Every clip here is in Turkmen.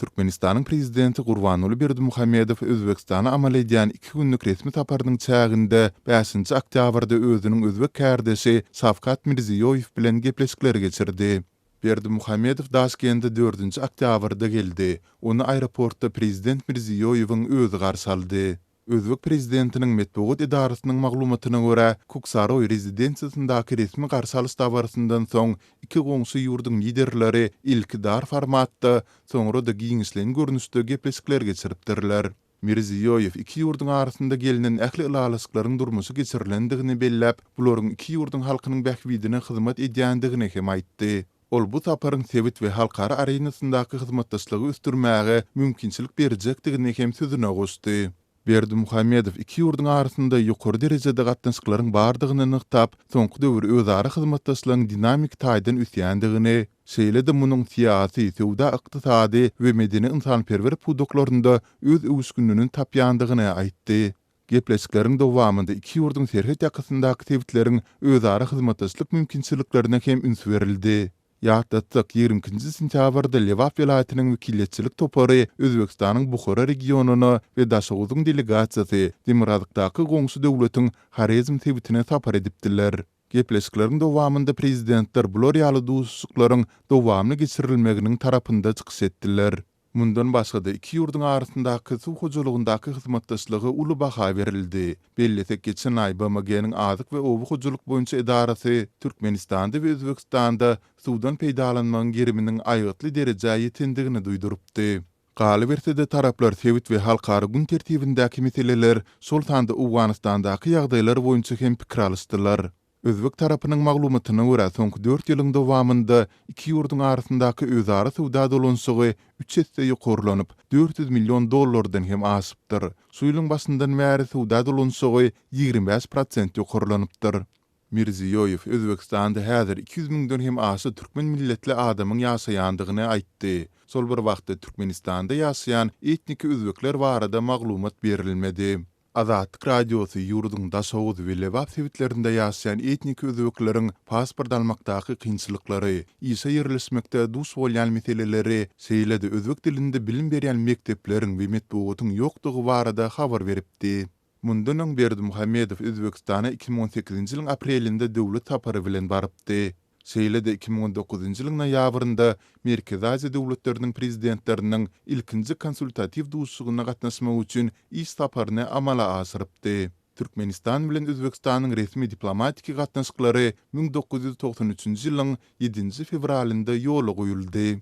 Türkmenistanyň Prezidenti Gurbanguly Berdimuhamedow Özbegistana amal edýän iki günlük resmi saparynyň çäginde bäşinji oktýabrda özüniň özbek kärdeşi Şawkat Mirziýoýew bilen gepleşikleri geçirdi. Berdimuhamedow Daşkende dördünji oktýabrda geldi. Ony aeroportda Prezident Mirziýoýewiň özi garşy aldy. Özbek prezidentiniň metbugat edarasynyň maglumatyna görä, Kuksaroý rezidensiýasyndaky resmi garşy alyş dabarasyndan soň iki goňşy ýurduň liderleri ilki dar formatda, soňra-da giňişleýin görnüşde gepleşikler geçiripdirler. Mirziýoýew iki ýurduň arasynda gelnen ähli ylalaşyklaryň durmuşa geçirilendigini belläp, bularyň iki ýurduň halkynyň bähbidine hyzmat edýändigini hem aýtdy. Ol bu saparyň sebit we halkara arenasyndaky hyzmatdaşlygy ösdürmäge mümkinçilik berjekdigini hem sözüne goşdy. Berdimuhamedow iki ýurduň arasynda ýokary derejede gatnaşyklaryň bardygyny nygtap, soňky döwür özara hyzmatdaşlygyň dinamiki taýdan ösýändigini, şeýle-de munuň syýasy, söwda-ykdysady we medeni-ynsanperwer pudaklarynda öz öwüşginini tapýandygyny aýtdy. Gepleşikleriň dowamynda iki ýurduň serhet ýakasyndaky sebitleriň özara hyzmatdaşlyk mümkinçiliklerine hem üns berildi. Ýatlatsak, 22-nji sentýabrda Lebap welaýatynyň wekiliýetçilik topary Özbegistanyň Buhara regionyna we Daşoguzyň delegasiýasy demirgazykdaky goňşy döwletiň Horezm sebitine sapar edipdiler. Gepleşikleriň dowamynda prezidentler bular ýaly duşuşyklaryň dowamly geçirilmeginiň tarapynda çykyş etdiler. Mundan başga-da, iki ýurduň arasyndaky suw hojalygyndaky hyzmatdaşlyga uly baha berildi. Bellesek, geçen aý BMG-niň Azyk we oba hojalyk boýunça edarasy Türkmenistanda we Özbegistanda suwdan peýdalanmagyň geriminiň aýgytly derejä ýetendigini duýdurypdy. Galyberse-de, taraplar sebit we halkara gün tertibindäki meseleler, şol sanda Owganystandaky ýagdaýlar boýunça hem pikir alyşdylar. Özbek tarapynyň maglumatyna görä, soňky dört ýylyň dowamynda iki ýurduň arasyndaky özara söwda dolanyşygy üç esse ýokarlanyp, 400 million dollardan hem aşypdyr. Şu ýylyň başyndan bäri söwda dolanyşygy 25 prosent ýokarlanypdyr. Mirziýoýew Özbegistanda häzir 200 müňden hem aşa türkmen milletli adamyň ýaşaýandygyny aýtdy. Şol bir wagtda Türkmenistanda ýaşaýan etniki özbekler barada maglumat berilmedi. Azatlyk Radiosy ýurduň Daşoguz we Lebap sebitlerinde ýaşaýan etniki özbekleriň pasport almakdaky kynçylyklary, işe ýerleşmekde duş bolýan meseleleri, şeýle-de özbek dilinde bilim berýän mekdepleriň we metbugatyň ýokdugy barada habar beripdi. Mundan öň Berdimuhamedow Özbegistana 2018-nji ýylyň aprelinde döwlet sapary bilen barypdy. Şeýle-de 2019-njy ýylyň noýabrynda Merkezi Aziýa döwletleriniň Prezidentleriniň ilkinji konsultatiw duşuşygyna gatnaşmak üçin iş saparyny amala aşyrypdy. Türkmenistan bilen Özbegistanyň resmi diplomatiki gatnaşyklary 1993-nji ýylyň ýedinji fewralynda ýola goýuldy.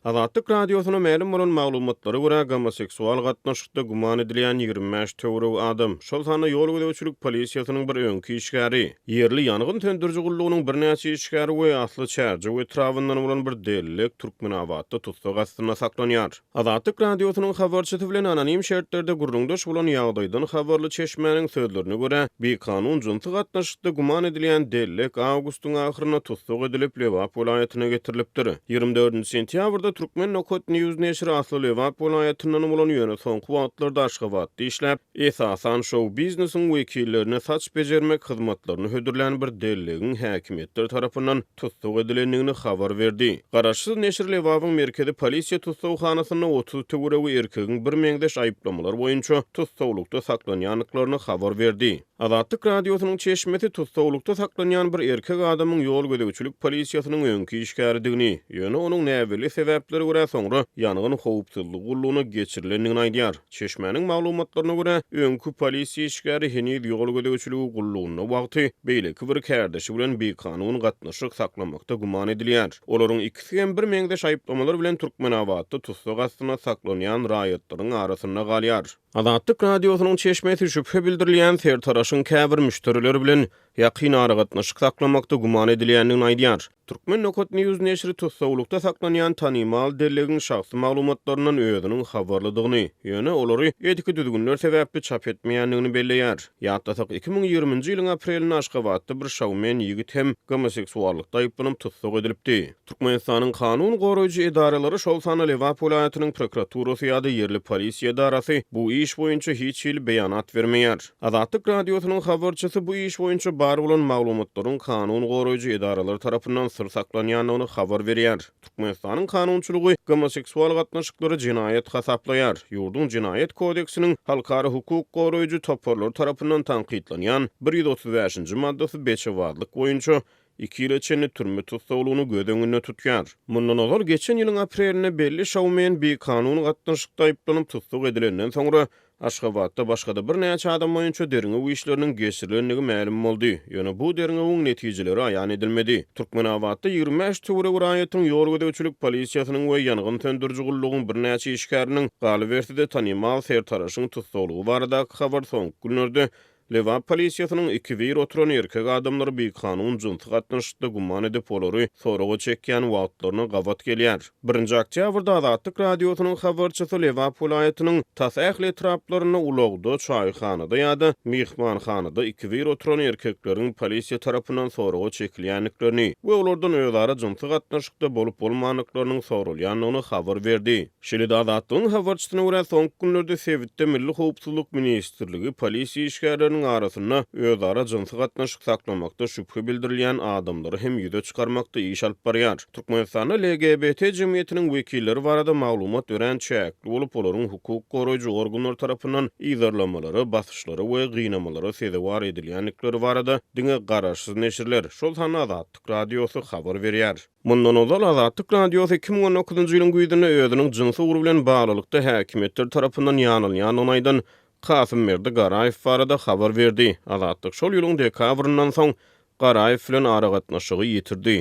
Azatlyk Radiosyna mälim bolan maglumatlara görä, gomoseksual gatnaşykda güman edilýän 25 töweregi adam, şol sanda ýol gözegçilik polisiýasynyň bir öňki işgäri, ýerli ýangyn söndüriji gullugynyň birnäçe işgäri we asly Çärjew etrabyndan bolan bir dellek Türkmenabatda tussag astynda saklanýar. Azatlyk Radiosynyň habarçysy bilen anonim şertlerde gürrüňdeş bolan ýagdaýdan habarly çeşmäniň sözlerine görä, bikanun jynsy gatnaşykda güman edilýän dellek awgustyň ahyrynda tussag edilip, Lebap welaýatyna getirilipdir. 24 sentýabrda Turkmen. News neşiri asly Lebap welaýatyndan bolan, ýöne soňky wagtlarda Aşgabatda işläp, esasan, şou-biznesiň wekillerine saç bejermek hyzmatlaryny hödürlän bir dellegiň häkimiýetler tarapyndan tussag edilendigini habar berdi. Garaşsyz neşir Lebabyň merkezi polisiýa tussaghanasynda 30 töweregi erkegiň birmeňzeş aýyplamalar boýunça tussaglykda saklanýandyklaryny habar berdi. Azatlyk Radiosynyň çeşmesi tussaglykda saklanýan bir erkek adamyň ýol gözegçilik polisiýasynyň öňki işgäridigini, ýöne onuň näbelli sebäplere görä soňra ýangyn howpsuzlygy gullugyna geçirilendigini aýdýar. Çeşmäniň maglumatlaryna görä, öňki polisiýa işgäri heniz ýol gözegçiligi gullugynda wagty beýleki bir kärdeşi bilen bikanun gatnaşyk saklamakda güman edilýär. Olaryň ikisi hem birmeňzeş aýyplamalar bilen Türkmenabatda tussag astynda saklanýan raýatlaryň arasynda galýar. Azatlyk Radiosynyň çeşmesi şübhe bildirilýän sertaraşyň käbir müşderileri bilen ýakyn aragatnaşyk saklamakda güman edilýändigini aýdýar. Turkmen. News neşiri tussaglykda saklanýan tanymal dellegiň şahsy maglumatlaryndan özüniň habarlydygyny, ýöne olary etiki düzgünler sebäpli çap etmeýändigini belleýär. Ýatlasak, 2020-nji ýylyň aprelinde Aşgabatda bir şoumen ýigit hem gomoseksuallykda aýyplanyp tussag edilipdi. Türkmenistanyň kanun goraýjy edaralary, şol sanda Lebap welaýatynyň prokuraturasy ýa-da ýerli polisiýa edarasy bu iş. iş boýunça hiç hili beýanat bermeýär. Azatlyk Radiosynyň habarçysy bu iş boýunça bar bolan maglumatlaryň kanun goraýjy edaralar tarapyndan syr saklanýandygyny habar berýär. Türkmenistanyň kanunçylygy gomoseksual gatnaşyklary jenaýat hasaplaýar. Ýurduň Jenaýat kodeksiniň halkara hukuk goraýjy toparlary tarapyndan tankytlanýan 135-nji maddasy beçebazlyk boýunça iki ýyla çenli türme tussaglygyny göz öňünde tutýar. Mundan ozal, geçen ýylyň aprelinde belli şoumen bikanun gatnaşykda aýyplanyp tussag edilenden soňra, Aşgabatda başga-da birnäçe adam boýunça derňew işleriniň geçirilendigi mälim boldy. Ýöne bu derňewiň netijeleri aýan edilmedi. Türkmenabatda 25 töweregi raýatyň ýol gözegçilik polisiýasynyň we ýangyn söndüriji gullugyň birnäçe işgäriniň, galyberse-de tanymal sertaraşyň tussaglygy baradaky habar soňky günlerde Lebap polisiýasynyň ikibir oturan erkek adamlary bikanun jynsy gatnaşykda güman edip, olary soraga çekýän wagtlaryna gabat gelýär. Birinji oktýabrda Azatlyk Radiosynyň habarçysy Lebap welaýatynyň tas ähli etraplarynda ulagda, çaýhanada ýa-da myhmanhanada ikibir oturan erkekleriň polisiýa tarapyndan soraga çekilýändiklerini we olardan özara jynsy gatnaşykda bolup-bolmandyklarynyň soralýandygyny habar berdi. Şeýle-de Azatlygyň habarçysyna görä, soňky günlerde sebitde Milli howpsuzlyk ministrligi polisiýa işgärleriniň arasynda özara jynsy gatnaşyk saklamakda şübhe bildirilýän adamlary hem ýüze çykarmakda iş alyp barýar. Türkmenistanda LGBT jemgyýetiniň wekilleri barada maglumat örän çäkli bolup, olaryň hukuk goraýjy organlar tarapyndan yzarlamalara, basyşlara we gynamalara sezewar edilýändikleri barada diňe garaşsyz neşirler, şol sanda Azatlyk Radiosy habar berýär. Mundan ozal, Azatlyk Radiosy 2019-njy ýylyň güýzünde özüniň jynsy ugry bilen baglylykda häkimiýetler tarapyndan ýanalýandygyny aýdan Kasymberdi Garaýew barada habar berdi. Azatlyk şol ýylyň dekabryndan soň Garaýew bilen aragatnaşygy ýitirdi.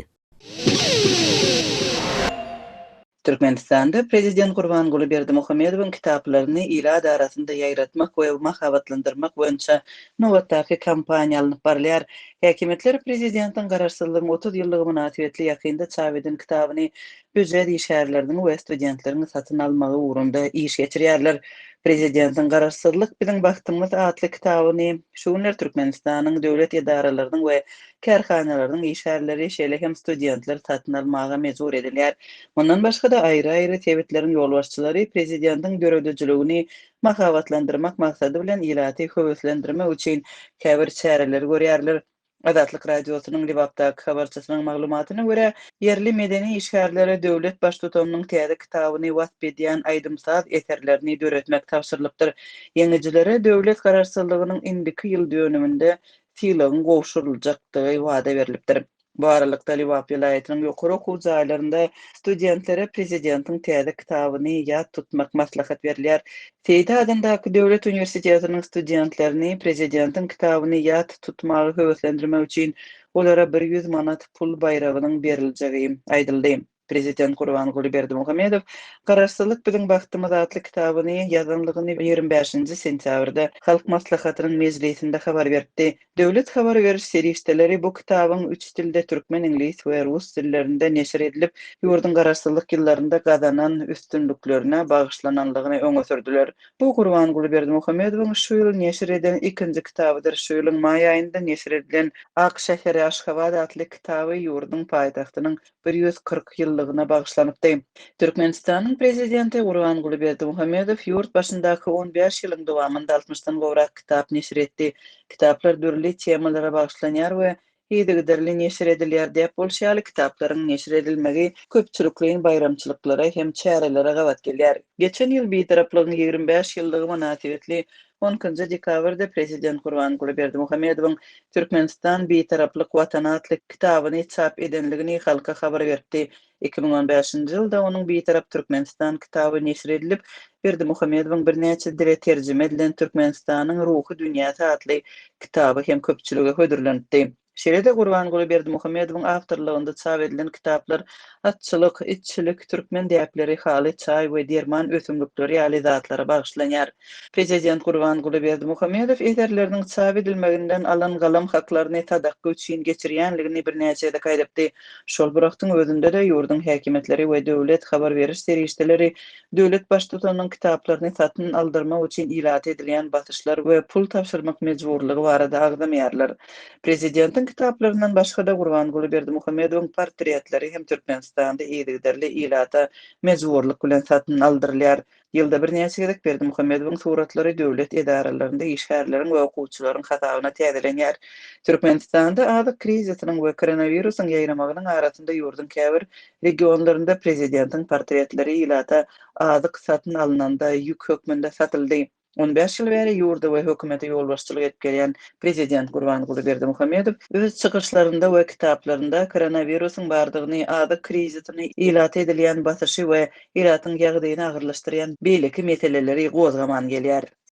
Türkmenistanda prezident Gurbanguly Berdimuhamedowyň kitaplaryny ilat arasynda ýaýratmak we mahabatlandyrmak boýunça nobatdaky kampaniýa alnyp barylýar. Häkimiýetler prezidentiň Garaşsyzlygyň 30 ýyllygy mynasybetli ýakynda çap eden kitabyny býujet işgärleriniň we studentleriň satyn almagy ugrunda iş geçirýärler. Prezidentiň Garaşsyzlyk biziň bagtymyz atly kitabyny şu günler Türkmenistanyň döwlet edaralarynyň we kärhanalarynyň işgärleri, şeýle hem studentler satyn almaga mejbur edilýär. Mundan başga-da, aýry-aýry sebitleriň ýolbaşçylary prezidentiň döredijiligini mahabatlandyrmak maksady bilen ilaty höweslendirmek üçin käbir çäreleri görýärler. Azatlyk Radiosynyň Lebapdaky habarçysynyň maglumatyna görä, ýerli medeni işgärlere döwlet Baştutanynyň täze kitabyny wasp edýän aýdym-saz eserlerini döretmek tabşyrylypdyr. Ýeňijilere döwlet Garaşsyzlygynyň indiki ýyl dönüminde sylagyň gowşuryljakdygy wada berlipdir. Bu aralykda, Lebap welaýatynyň ýokary okuw jaýlarynda studentlere prezidentiň täze kitabyny ýat tutmak maslahat berilýär. Seýdi adyndaky döwlet uniwersitetiniň studentlerini prezidentiň kitabyny ýat tutmaga höweslendirmek üçin olara 100 manat pul baýragynyň beriljegi aýdyldy. Prezident Gurbanguly Berdimuhamedow Garaşsyzlyk biziň bagtymyz atly kitabyny ýazanlygyny 25-nji sentýabrda Halk Maslahatynyň mejlisinde habar beripdi. Döwlet habar beriş serişdeleri bu kitabyň üç dilde türkmen, iňlis we rus dillerinde neşir edilip, ýurduň garaşsyzlyk ýyllarynda gazanan üstünliklerine bagyşlananlygyny öňe sürdüler. Bu Gurbanguly Berdimuhamedowyň şu ýyl neşir eden ikinji kitabydyr. Şu ýylyň maý aýynda neşir edilen Ak şäheri Aşgabat atly kitaby ýurduň paýtagtynyň 140 ýyllygyna bagyşlanypdy. Türkmenistanyň Prezidenti Gurbanguly Berdimuhamedow ýurt başyndaky on bäş ýylyň dowamynda altmyşdan gowrak kitap neşir etdi. Kitaplar dürli temalara bagyşlanýar we yzygiderli neşir edilýär. Däp bolşy ýaly, kitaplaryň neşir edilmegi köpçülikleýin baýramçylyklara hem çärelere gabat gelýär. Geçen ýyl Bitaraplygyň 25 ýyllygy mynasybetli on ikinji dekabrda Prezident Gurbanguly Berdimuhamedowyň Türkmenistan, Bitaraplyk Watany atly kitabyny çap edenligini halka habar beripdi. 2015-nji ýylda onuň Bitarap Türkmenistan kitaby neşir edilip, Berdimuhamedowyň birnäçe dile terjime edilen Türkmenistanyň ruhy dünýäsi atly kitaby hem köpçülige hödürlenipdi. Şeýle-de Gurbanguly Berdimuhamedowyň awtorlygynda çap edilen kitaplar atçylyk, itçilik, türkmen däpleri, haly, çaý we derman ösümlikleri ýaly zatlara bagyşlanýar. Prezident Gurbanguly Berdimuhamedow eserleriniň çap edilmeginden alan galam haklaryny sadakga üçin geçirýänligini birnäçe gezek aýdypdy. Şol bir wagtyň özünde-de ýurduň häkimiýetleri we döwlet habar beriş serişdeleri döwlet baştutanynyň kitaplaryny satyn aldyrmak üçin ilata edilýän basyşlar we pul tabşyrmak mejburlygy barada agzamaýarlar. Prezidentiň. Prezidentiň kitaplaryndan başga-da Gurbanguly Berdimuhamedowyň portretleri hem Türkmenistanda yzygiderli ilata mejburlyk bilen satyn aldyrylýar. Ýylda birnäçe gezek Berdimuhamedowyň suratlary döwlet edaralarynda işgärleriň we okuwçylaryň hasabyna täzelenýär. Türkmenistanda azyk krizisiniň we koronawirusyň ýaýramagynyň arasynda ýurduň käbir regionlarynda prezidentiň portretleri ilata azyk satyn alnanda ýük hökmünde satyldy. On bäş ýyl bäri ýurda we hökümete ýolbaşçylyk edip gelýän prezident Gurbanguly Berdimuhamedow öz çykyşlarynda we kitaplarynda koronawirusyň bardygyny, azyk krizisini, ilata edilýän basyşy we ilatyň ýagdaýyny agyrlaşdyrýan beýleki meseleleri gozgaman gelýär.